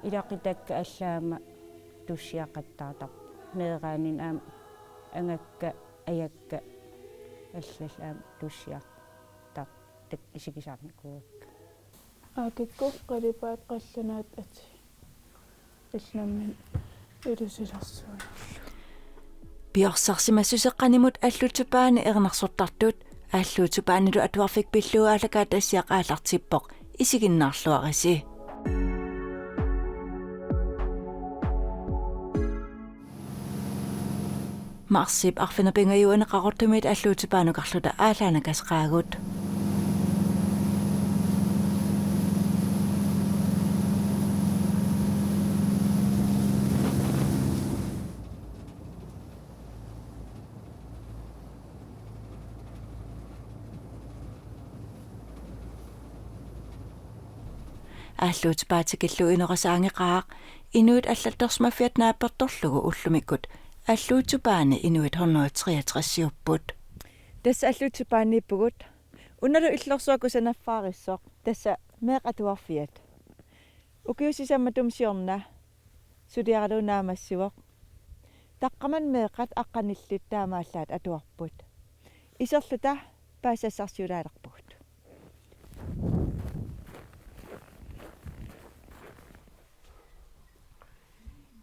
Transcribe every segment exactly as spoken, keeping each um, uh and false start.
Ilaqutakka allaat aamma tussiaqattaartarput. Meeraaninni aamma angakka, ajakka allallu aamma tussiaqattaartarput, isigisarnikuuakka. Aakikkut qalipaat qallunaat atii. Illammi ilusilersuinerlu. Piorsarsimassuseq qanimut Alluup Tupaani erinarsortartut, Alluup Tupaanilu atuarfik pillugu aallakaatitassiaq aallartippoq, isiginnaarluarisi. Marsip arfineq-pingajuani Qaqortumiit Alluup Tupaanukarluta aallaannassaqaagut. Alluup Tupaa tikillugu inoqasaangeqaaq, inuit allattorsimaffiat naapittorlugu ullumikkut Alluup Tupaani inuit hundrede treogtresiupput. Tassa Alluup Tupaaniippugut. Unalu illorsuaq kusanarfaarissoq, tassa meeqqat atuarfiat. Ukiut sisamat siorna suliaralugu naammassivoq. Taqqamani meeqqat aqqanillit taamaallaat atuarput. Iserluta paasisassarsiulaalerpugut.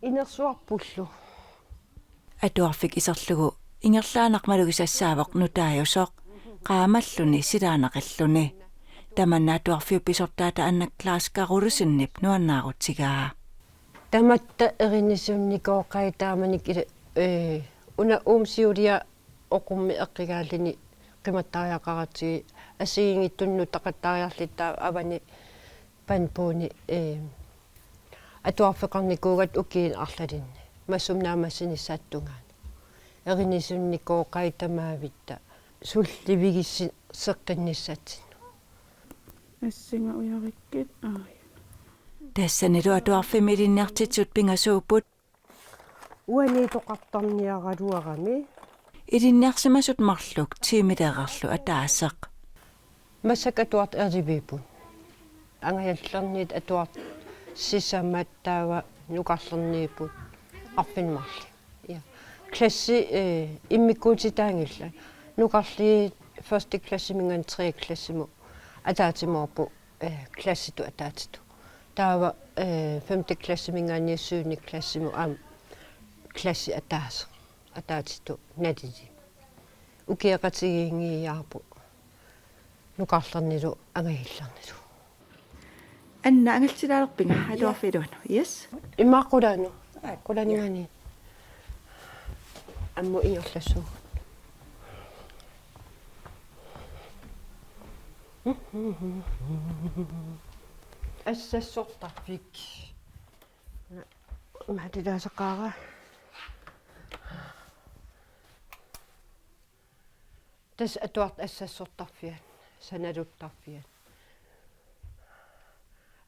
Inersuarpullu. Atuarfik iserlugu ingerlaannaq malugisassaavoq nutaajusoq, qaamalluni silaannaqilluni. Tamanna atuarfiup pisortaata Anna Claus Karolusenip nuannaarutigaa. Tamatta erinitsinnikooqai taamanikkut ila, ee, una uuma siulia oqummi eqqigaalluni qimattariaqaratsigit assigiinngitsunik nuttaqattariarluta avani Panpuni, ee, atuarfeqarnikuugatta ukiuni arlalinni. Massakkut naammassinissaata tungaanut. Erinitsinnikooqai tamaavitta sullivigisseqqinnissatsinnut. Assinga ujarikkit aajuna. Tassanilu atuarfimmi ilinniartitsisut pingasuupput. Uaniittoqartarniaraluarami. Ilinniarsimasut marluk tiimileerarlu ataaseq. Massakkut atuartut elleve-ipput. Angajallerniit atuartut sisamat taava nukarlerniipput arfineq-marluk. Ja. Klassi, eh, immikkuutitaanngillat. Nukarliit første klassiminngaanniit tredje klassimut ataatsimoorput, eh, klassitut ataatsitut. Taava, eh, femte klassiminngaanniit syvende klassimut aamma klassi ataaseq, ataatsitut nalili. Ukioqatigiinngiiaarput nukarlernilu angajallernilu. Anna, angallatsilaalerpinga? Aa, ja. Atuarfiit iluanni. Yes. Immaqa qulaanut. Aa, qulaaninngaanniit. Ammut ingerlassuugut. Assassortarfik. Imaatitaasaqaara. Tassa atuartut assassortarfiat, sanaluttarfiat.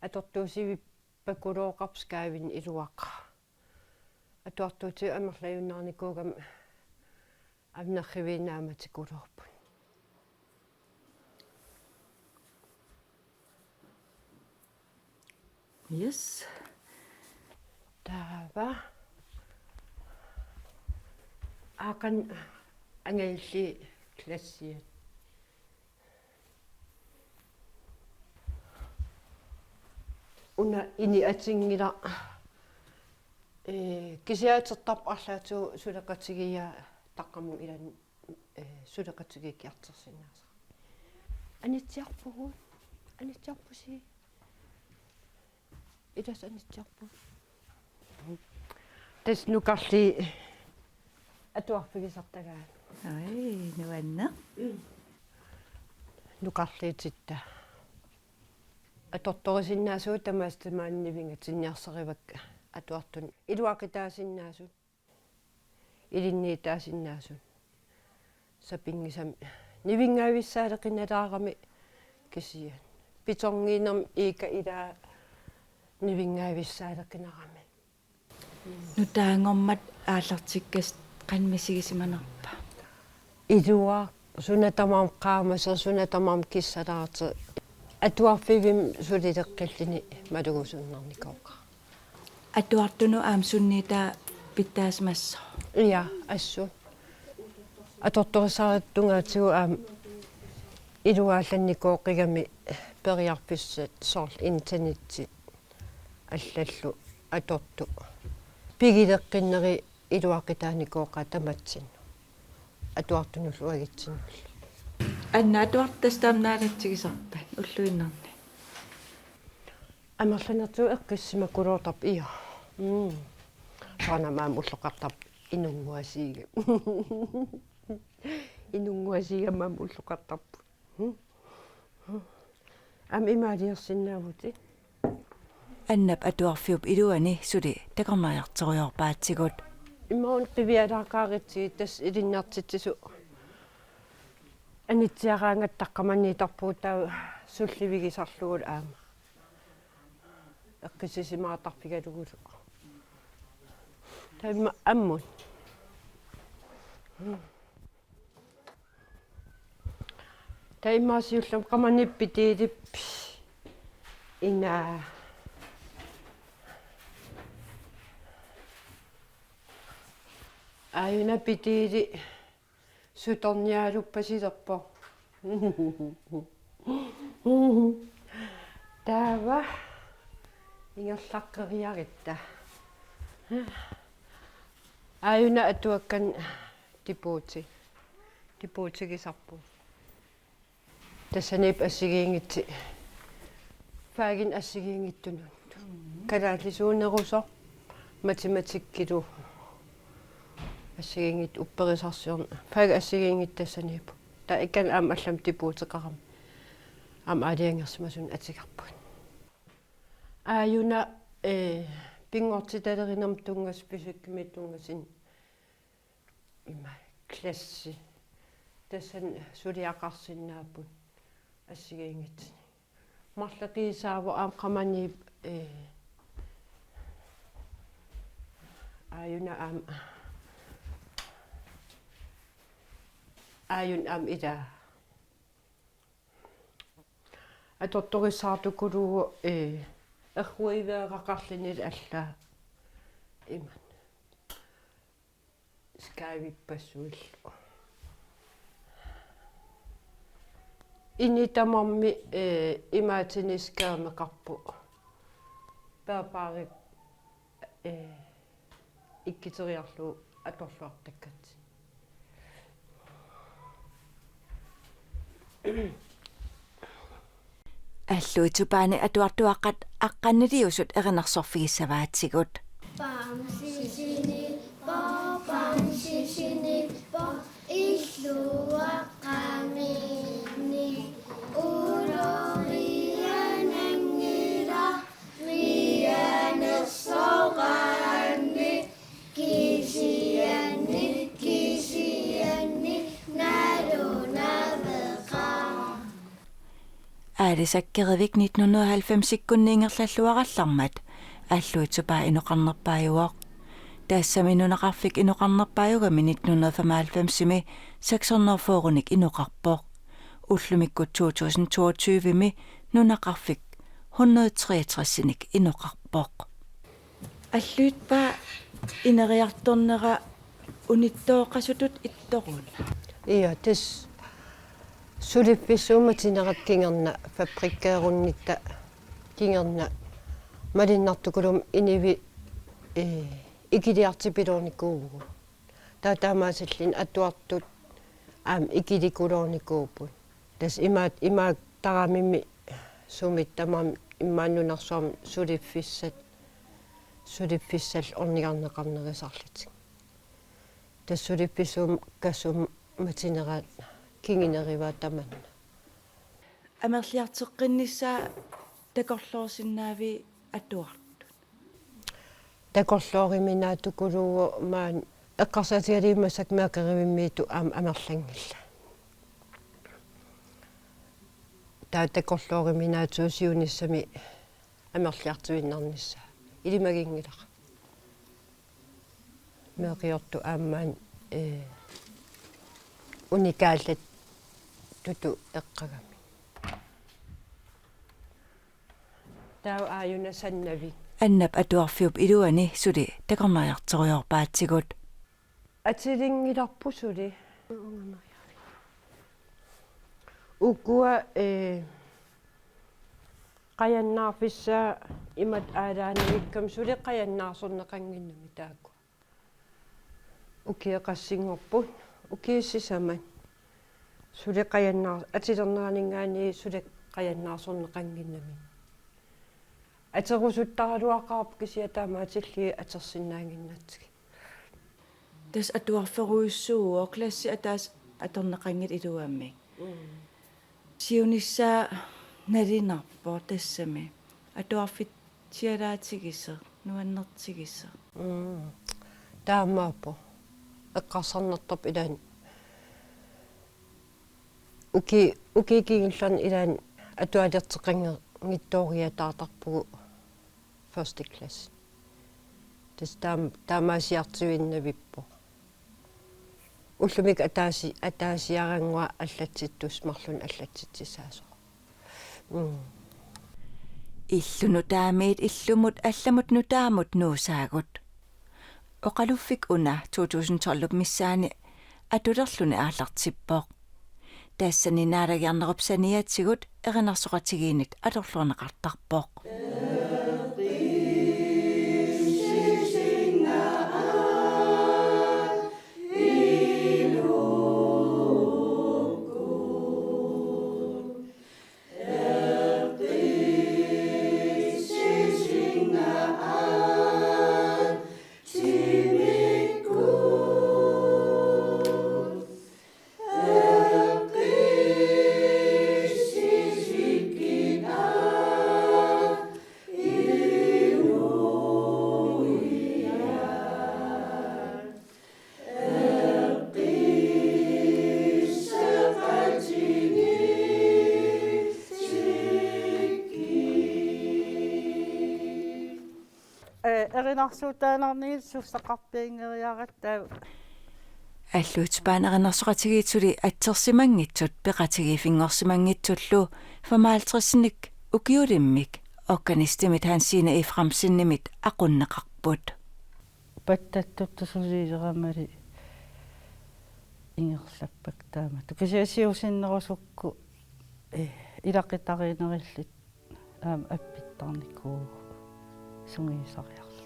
Atortuussivippakulooqarpoq skaavinni iluaqaaq. Atuartuutigut amerlajunnaarnikuugami amerlanerivik naammatikuloorput. Yes. Taava. Aaqqani angajalli klassiat. Una iniatinngilaq. Ee, kisianni atortarpoq arlaatigut suleqatigiiaat taqqamut ilannut, ee, suleqatigiikkiartorsinnaasara. Anitsiarpugut. Anitsiarpusi. Ilas anitsiarpugut. Tassa nukarliit atuarfigisartagaat. Ai, nuanneq. Nukarliititta. Atortorisinnaasagut tamaasa tamaani nivingatinniarsarivakka atuartunik. Iluaqutaasinnaasut. Ilinniutaasinnaasut. Sapinngisamik nivinngavissaaleqinalaarami kisianni. Betongiinermi iikka ilaa nivinngavissaaleqinarami. Nutaanngormat aallartikkasut qanoq misigisimanerpa? Iluaq, suna tamarmi qaamasoq, suna tamarmi kissalaartoq. Atuarfivimmi sulileqqilluni malugusunnarnikooqaaq. Atuartunut aamma sunniutaa pitsaasimassaaq. Ia, assut. Atortorissaarutit tungaatigut aamma iluaallannikuuqigami periarfissat soorlu internetti allallu atortut. Pigileqqinneri iluaqutaanikooqaat tamatsinnut. Atuartunullu uagutsinnullu. Anna atuartut tassa taama naalatsigisarpat ulluinnarni. Amerlanertigut eqqissimakuloortarput ia. Mm. Soorunami aamma ulloqartarput inunnguasiga. Inunnguasigama aamma ulloqartarput. Mm. Aamma imaaliorsinnaavutit. Annap atuarfiup iluani suli takornariartorujoorpaatigut. Imaluunniit qivialaaqaritsigit tassa ilinniartitsisut anitsiaraangatta qamaniittarpugut taava sullivigisarlugulu aamma. Eqqissisimaartarfigalugulu. Taava ammut. Taava immaqa siullermik qamani Pitiilip inaa. Aajuna Pitiili sutornialuppasilerpoq. Taava ingerlaqqeriaratta. Aajuna atuakkani Diputi. Diputigisarput. Tassaniippoq assigiinngitsunik. Faginik assigiinngitsunut. Kalaallisuunerusoq, matematikkilu assigiinngitsut upperisarsiorneq. Fagit assigiinngitsut tassaniippoq. Taava ikani aamma allamik diputeqarami. Aamma aalajangersimasunut atugarput. Aajuna, eh, pinngortitalerinermut tunngasut, fysikkimiit tunngasut ima klassi. Tassani suliaqarsinnaapput assigiinngitsunik. Marloqiusaavoq aamma qamani, eh, aajuna aamma, aajuna aamma ilaa. Atortorissaartukuluuvoq, eh, erruiveeraqarluni allaat. Imannak. Skaavippassuillu. Ini tamarmi, eh, imaatini skaameqarpoq. Bærbarip, eh, ikkuteriarlugu atorluartakkatsinni. Alluitsup Paani atuartuaqqat aqqaniliusut erinarsorfigissavaatigut. Bamsisinippoq, bamsisinippoq, illuaqqamiinni uloriananngilaq, mianersoraanni, kisianni, kisianni, nalunaveqaaq. Aalisakkerivik nitten hundrede og halvfemsikkunni ingerlalluarallarmat Alluitsup Paa inoqarnerpaajuvoq. Tassami nunaqarfik inoqarnerpaajugami nitten hundrede og femoghalvfemsimi seks hundrede og fyrrenik inoqarpoq. Ullumikkut to tusind toogtyvemi nunaqarfik hundrede treogtresinik inoqarpoq. Alluitsup Paa ineriartornera unittooqasutut ittoruuna. Ia, tassa suliffissuup matinerata kingorna, fabrikkeerunnitta kingorna, malunnartukulummik inuit, eh, ikiliartupiloornikuuvugut. Taava taamaasilluni atuartut aamma ikilikuloornikuupput. Tassa imaat, imaat taramimmi sumit tamarmik immaqa nunarsuarmi suliffissat, suliffissallu ornigarneqarnerusarlutik. Tassa suliffissuup kassup matinerata kinguneruvoq tamanna. Amerliartoqqinnissaa takorloorsinnaaviuk atuartut? Takorlooruminaatsukuluuvoq maani eqqarsaatigalugu massakkut mærkerivimmiittut aamma amerlanngillat. Taava takorlooruminaatsuuvoq siunissami amerliartuinnarnissaa. Ilimaginngilara. Meeqiortut aamma, eh, unikaallattutut eqqagamik. Taava aajuna sannavik. Annap atuarfiup iluani suli takornariartorujoorpaatigut. Atilinngilarput suli. Ukua, eh, qajannaarfissaa imatut aalaangagikkama suli qajannaarsorneqannginnami taakku. Ukiut qassinngorput, ukiut sisamat. Suli qajannaar-, atilerneraninngaanniit suli qajannaarsorneqannginnami. Aterusuttaraluaqaarput kisianni taamaatillugit atorsinnaannginnatsigit. Tassa atuarferujussuuvoq, klassi ataaseq atorneqanngilaq iluamik. Mm. Siunissaa nalinarpoq tassami. Atuarfitsialaatigisoq, nuannertigisoq. Mm. Taamaappoq. Eqqarsarnartarpoq ilaanni. Uki-, ukiut kingullerni ilaanni atualerteqanngitsooriataartarpugut første klasse. Tassa taam-, taamaasiartuinnavippoq. Ullumikkut ataasi-, ataasiarannguaq allatsittussaq marlunnik allatsitsisaasoq. Mm. Illu nutaamiit illumut allamut nutaamut nuusaagut. Oqaluffik una to tusind tolvip missaani atulerluni aallartippoq. Tassani naalagiarnerup saniatigut erinarsoqatigiinnit atorluarneqartarpoq. Ee, erinarsuutaanarnigit sussaqarpianngeriaratta. Alluitsup aana erinarsoqatigiit suli atsersimanngitsut peqatigiiffinngorsimanngitsullu femoghalvtredsinik ukiulimmik organistimit Hansine Efraimsenimit aqunneqarput. Pattattuttusuliileramali ingerlappakka taamatut. Kisianni siusinnerusukkut, eh, ilaqutariinnerillutik aamma appittarnikuuvugut sungiusariarluta.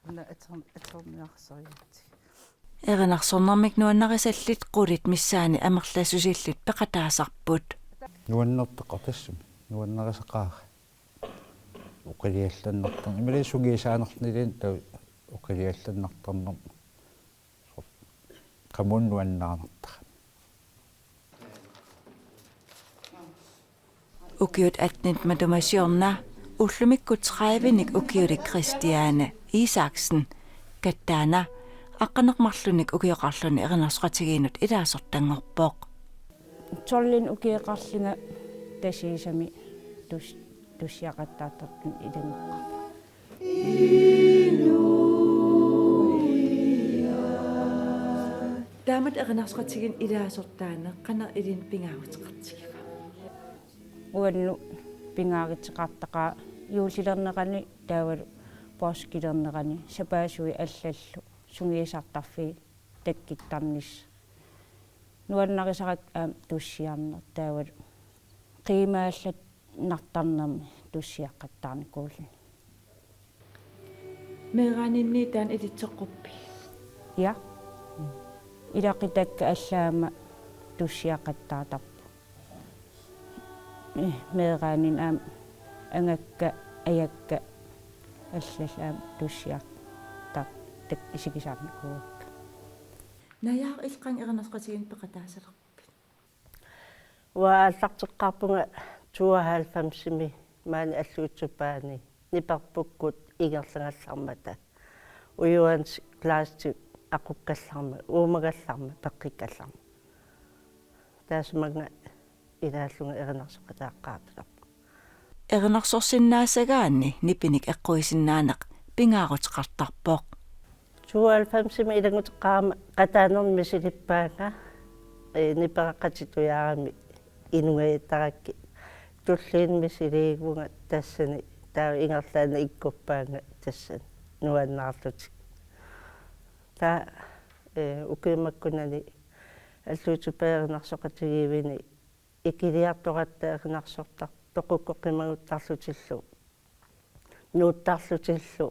Una atorn-, atorniarsarigatsigit. Erinarsornermik nuannarisallit qulit missaanni amerlassusillit peqataasarput. Nuannertaqaat tassami. Nuannarisaqaara. Oqiliallannartarneq. Imaluunniit sungiusaannarniluunniit taava oqiliallannartarneq. Qamuuna nuannaanartara. Ukiut attenit matuma siorna, ullumikkut tredivenik ukiulik Christiane Isaksen, kattaana, aqqaneq-marlunnik ukioqarluni erinarsoqatigiinnut ilaasortanngorpoq. Tolvinik ukioqarlunga Tasiusami tus-, tussiaqattaartartunut ilanngoqqaarpunga. Taamatut erinarsoqatigiinni ilaasortaaneq qanoq ilinnut pingaaruteqartigiva? Uannut pingaaruteqartaqaaq juullilernerani taavalu poorskilernerani sapaatip-akunneri allallu sungiusartarfiit takkuttarnissaq. Nuannarisarakku aamma tussiarneq taavalu qiimaallat nartarnermi tussiaqattaarnikuulluni. Meeraaninni taanna ilitsoqquppit? Ja. Ilaqutakka allaat aamma tussiaqattaartarput. Meeraaninni aamma angakka, ajakka allallu aamma tussiartartakka isigisarnikuuakka. Najaaq, illit qanga erinarsoqatigiinni peqataasalerpit? Uanga aallarteqqaarpunga tooghalvfemsimi maani Alluitsup Aani niperpukkut ingerlagallarmata. Ujuaansi klaassi aqukkallarmat, uumagallarmat, peqqikkallarmat. Taassumannga ilaallunga erinarsoqataaqqaartulerpunga. Erinarsorsinnaassagaanni nipinik eqquisinnaaneq pingaaruteqartarpoq. Tooghalvfemsimi ilannguteqqaarama qataanermi misilippaanga, ee, nipeqaqatitujaarami inungajattarakkit. Tulliini misiliivunga tassani, taava ingerlaannaq ikkuppaanga tassani nuannaarlutik. Taava, ee, ukiut makkunani alluutsupaat erinarsoqatigiivini ikiliartoratta erinarsortartoqukkoqimaguttarlutillu nuuttarlutillu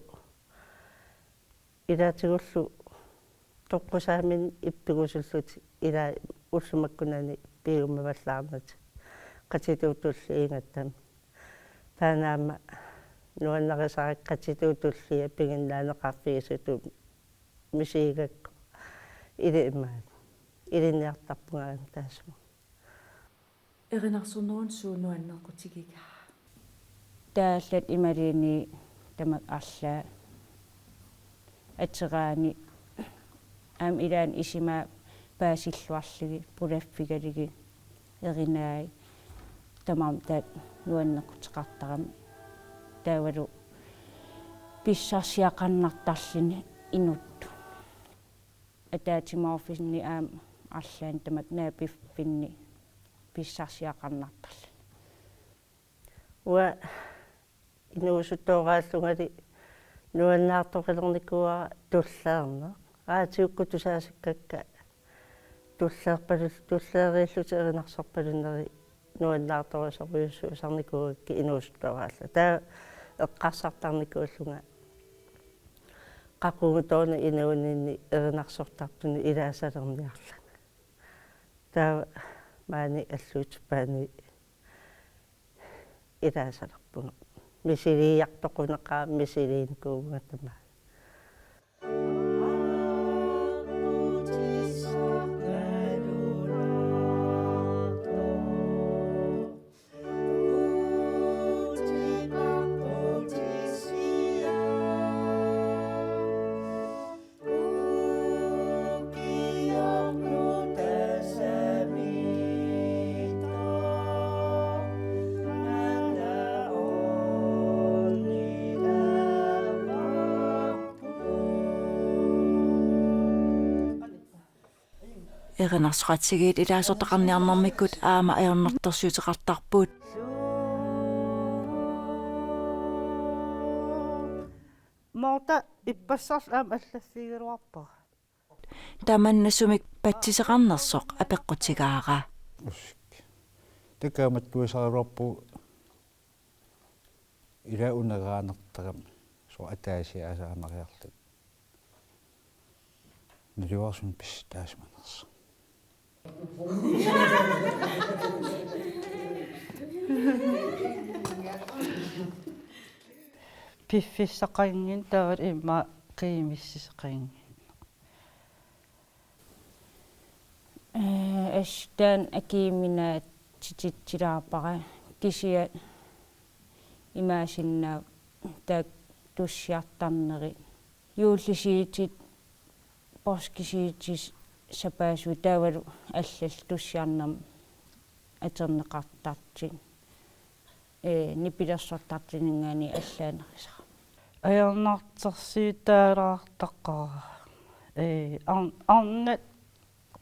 ilaatigullu toqqusaaminnik ippigusullutik ilaa ullut makkunani piumavallaarnatik qatituut tulliit ingammik. Taanna aamma nuannarisara qatituut tulliit piginnaaneqarfigisutut misigigakku illit imaat ilinniartarpunga aamma taassuma. Erinarsorneruna suut nuannequtigigaat? Taava allat imaluunniit tamakku arlaat ateraanni aamma ilaanni isumaat paasilluarlugit pulaffigalugit erinai tamarmik taakku nuannequteqartaramik taavalu pissarsiaqarnartarluni inuttut. Ataatsimoorfinni aamma arlaanni tamakku naapiffinni pissarsiaqarnartarluni. Uanga inuusuttooraallugali nuannaartoqalernikuuara tulliineq. Raatiukkut tusaasakkakka tulliipalul-, tulliillutik erinarsorpalunnerit nuannaartorisorujussuusarnikuugakkit inuusuttooraalluta. Taava eqqarsartarnikuullunga qaqugutoornut inuuninni erinarsortartunut ilaasalerniarlanga. Taava maani alluutsupaani ilaasalerpunga. Misiliiartoqunaqaaq misiliinikuuvunga tamaat. Erinarsoqatigiit ilaasortaqarniarnermikkut aamma ajornartorsiuteqartarput. Morta ippassarlu aamma allaffigigaluarpara. Tamanna sumik patsiseqarnersoq apeqqutigaara. Ussik. Takaamattuisaraluarpugut ila uneraanartarami soorlu ataasiasaanariarluta. Naluara sumik pissutaasimanersoq. Piffissaqanngimmat taavalu immaqa qiimissisaqanngimmat. Ee, assut taanna akiuminaatititsilaarpara kisianni imaassinnaavoq taakku tussiartarnerit. Juullisiutit, poorskisiutit, sapaassuit taavalu allallu tussiarnermut atorneqartartut. Ee, nipilersortartuninngaanniit allaanerisara. Ajornartorsiutaalaartaqaara. Ee, ar-, arnat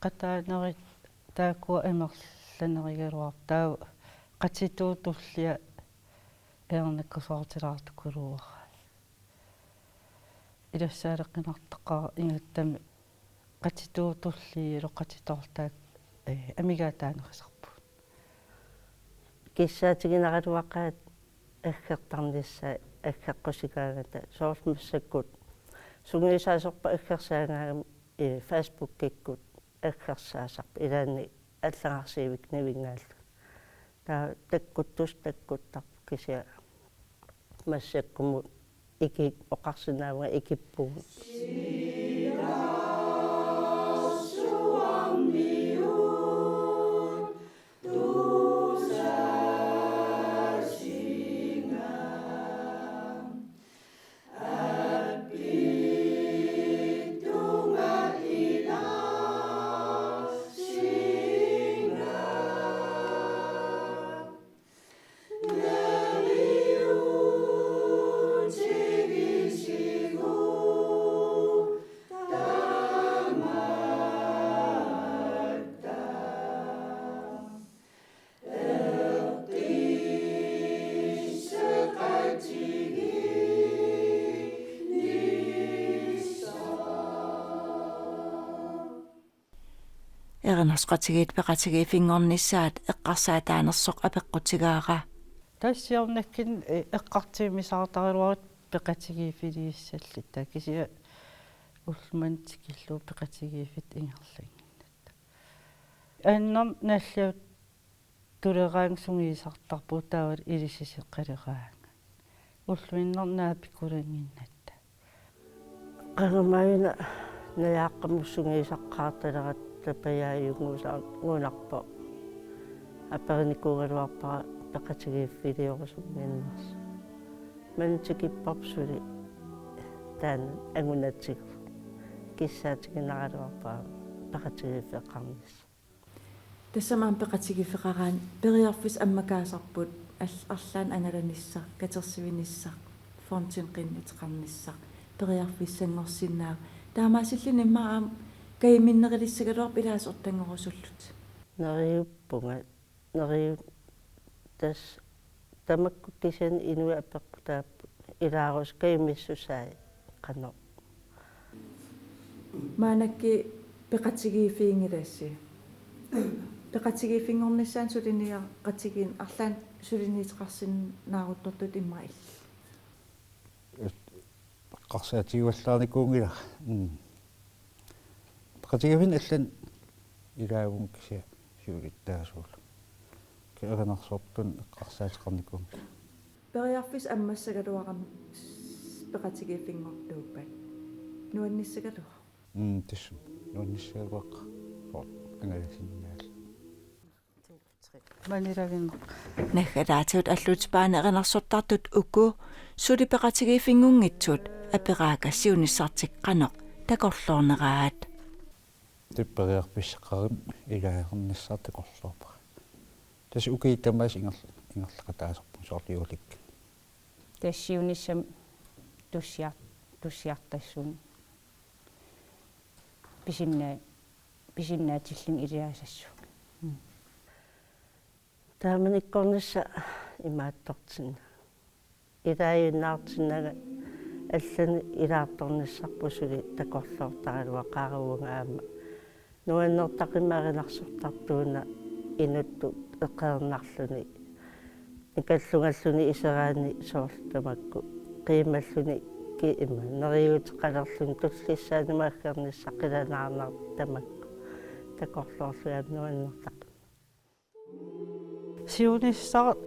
qataanerit taakkua amerlanerigaluarput taava qatituut tulliat ajornakusoortilaartukuluuara. Ilassaaleqqinartaqaara ingammik qatituut tulliit iluaqutitoortaat, ee, amigaataanerisarput. Kissaatiginaraluaqaat aggertarnissaat aggeqqusigaangata soorlu massakkut sungiusaasorput aggersaagaangami, ee, Facebookikkut aggersaasarput ilaanni allagarsiivikkut nivingaalluni. Taava takkuttussat takkuttarput kisianni massakkumut ikit oqarsinnaavunga ikippugut. Erinarsoqatigiit peqatigiiffinngornissaat eqqarsaataanersoq apeqqutigaara. Tassa siornakkinik, eh, eqqartuimmik saartaraluarutta peqatigiiffigisalluta, kisianni ullumimut tikillugu peqatigiiffittut ingerlaannginnatta. Annernarsiaq tuleraangat sungiusartarpugut taava ilisiseqaleraangat. Ulluinnarni naapikkulannginnatta. Qanga maanna najaaqqamut sungiusaqaartaleratta Pajaajunngusaq-, -ngunarpoq. Aperinikuugaluarpara peqatigiiffiliorusumminnersoq. Maanna tikipparput suli taanna angunatigut. Kissaatiginaraluarpara peqatigiiffeqarnissaq. Tassami aamma peqatigiiffeqaraanni periarfissat ammakaasarput al-, arlaannik angalanissaq, katersuinissaq, fondimut qinnuteqarnissaq, periarfissanngorsinnaavoq. Taamaasilluni immaqa aamma kajuminnerulerissagaluarpit ilaasortanngorusullutit. Neriuppunga, neriu-, tassa tamakku kisianni inuit apeqqutaapput ilaarusukkut kajumissusaat qanoq. Maannakkut peqatigiiffiginngilassi. Peqatigiiffinngornissaanut suliniaqatigiinneq arlaannik suliniuteqarsinnaaruttortutut immaqa illit. Eqqarsaatigivallaarnikuunngilara. Mm. Peqatigiiffinni allanik ilaavunga kisianni siulittaasuullunga. Kisianni erinarsortunut eqqarsaateqarnikuunngilanga. Periarfissat ammassagaluarami peqatigiiffinngortuuppat. Nuannissagaluaq. Mm, tassa. Nuannissagaluaq. Soorlu angalasinnaallugu. Manilaginneq. Naggataatigut allutippaani erinarsortartut uku suli peqatigiiffinngunngitsut aperaakka siunissartik qanoq takorloorneraat. Tassa periarfissaqarami ilaasornissaq takorloorpara. Tassa ukiut tamaasa inger-, ingerlaqataasarpunga soorlu juulikkut. Tassa siunissami tussiar-, tussiartassuunga. Pisinna-, pisinnaatillunga iliaassassuunga. Mm. Taamanikkornissaq imaattortinnanga. Ilaajunnaartinnanga allanik ilaartornissarput suli takorloortaraluaqaara uanga aamma. Nuannertaqimmat erinarsortartuuna inuttut eqeernarluni. Nikallungalluni iseraanni soorlu tamakku. Qiimalluni ki-, ima neriuuteqalerluni tullissaanut aggersarnissaq qilanaarnartoq tamakku. Takorloorlugit aamma nuannertaqimmat. Siunissaq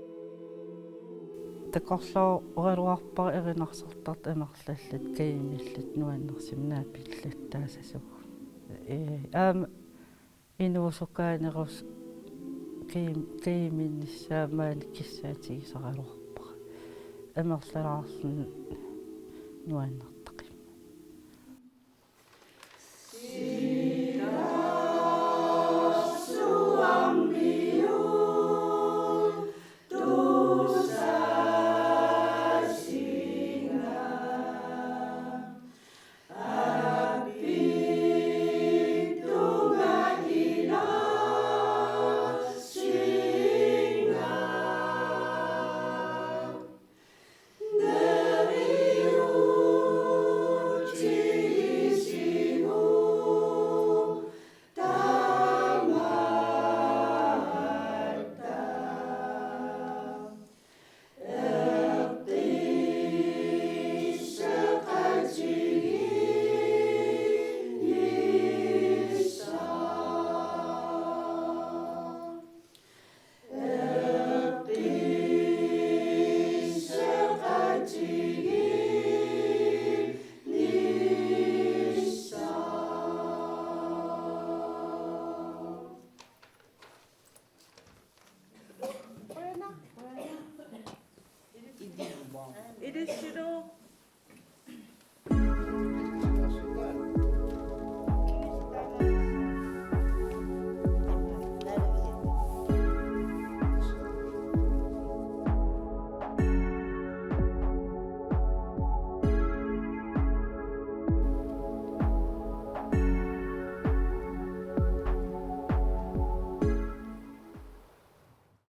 takorlooraluarpara erinarsortartut amerlallutik, kajumillutik, nuannersunik naapillutik taasasugut. Ee, aamma inuusukaanerusut kajum-, kajuminnissaat maani kissaatigisaraluarpara. Amerlalaarluni nuannertaqimmat. Ilissilu.